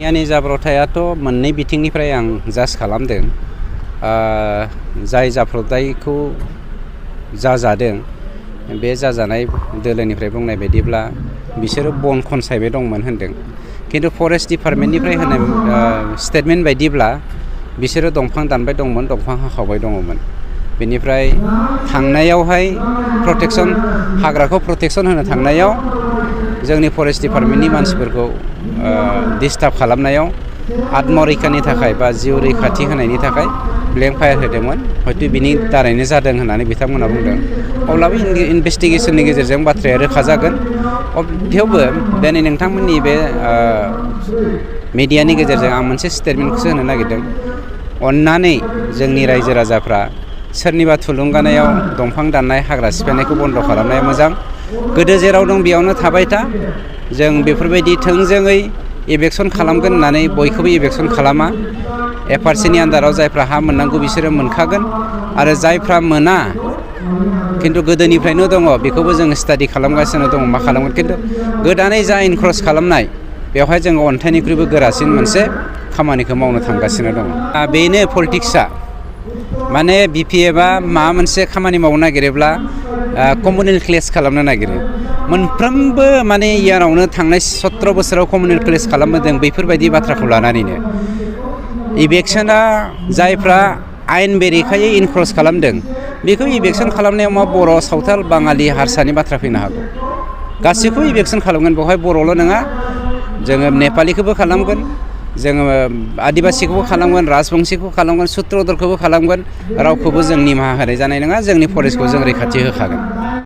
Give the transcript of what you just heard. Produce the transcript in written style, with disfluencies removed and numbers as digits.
मैयानि जाब्रबथायाथ' मोननै बिथिंनिफ्राय आं जाज खालामदों। जाय जाब्रबथायखौ जाजादों बे जाजानाय दोलोनिफ्राय बुंनाय बायदिब्ला बिसोरो बन खनसायबाय दंमोन होनदों, खिन्थु फरेस्ट डिपार्टमेन्टनिफ्राय होनाय स्टेटमेन्ट बायदिब्ला बिसोरो दंफां दानबाय दंमोन, दंफां हाखावबाय दङमोन। बेनिफ्राय थांनायावहाय हाग्राखौ प्रटेक्सन होनो थांनायाव जोंनि फरेस्ट डिपार्टमेन्टनि मानसिफोरखौ डिस्टार्ब खालामनायाव आत्मरैखानि थाखाय बा जिउ रैखाथि होनायनि थाखाय ब्लेंक फायार होदोंमोन, हयथ' बिनि दारैनो जादों होननानै बिथांमोनहा बुंदों। अब्लाबो इनभेस्टिगेसननि गेजेरजों बाथ्राया रोखा जागोन। थेवबो दिनै नोंथांमोननि बे मिडियानि गेजेरजों आं मोनसे स्टेटमेन्टखौसो होनो नागिरदों। अन्नानै जोंनि रायजो राजाफ्रा सोरनिबा थुलुंगानायाव दंफां दाननाय, हाग्रा सिफायनायखौ बन्द' खालामनाया मोजां। गोदो जेराव दं बेयावनो थाबाय था। जों बेफोरबायदि थोंजोङै इभेकसन खालामगोन होननानै बयखौबो इभेकसन खालामा। एफआरसिनि आन्दाराव जायफ्रा हा मोननांगौ बिसोरो मोनखागोन, आरो जायफ्रा मोना खिन्थु गोदोनिफ्रायनो दङ बेखौबो जों स्टाडि खालामगासिनो दङ मा खालामगोन। खिन्थु गोदानै जा इनक्रोच खालामनाय बेवहाय जोङो अन्थाइनिख्रुइबो गोरासिन मोनसे खामानिखौ मावनो थांगासिनो दङ। बेनो पलिटिक्सआ, माने बिपिएफआ माबा मोनसे खामानि मावनो नागिरोब्ला कम्युनेल क्लेश खालामनो नागिरो। मोनफ्रोमबो माने इयारावनो थांनाय 17 बोसोराव कम्युनेल क्लेश खालामबोदों बेफोरबायदि बाथ्राखौ लानानैनो। इभेकसना जायफ्रा आयेन बेरेखायै इनक्रोच खालामदों बेखौ इभेकसन खालामनायाव मा बर', सावथाल, बाङालि, हारसानि बाथ्रा फैनो हागौ। गासैखौबो इभेकसन खालामगोन, बेवहाय बर'ल' नङा, जोङो नेपालिखौबो खालामगोन, जोङो आदिबासिखौबो खालामगोन, राजबंसिखौबो खालामगोन, सुत्रदरखौबो खालामगोन। रावखौबो जों निमाहा होनाय जानाय नङा। जोंनि फरेस्टखौ जों रैखाथि होखागोन।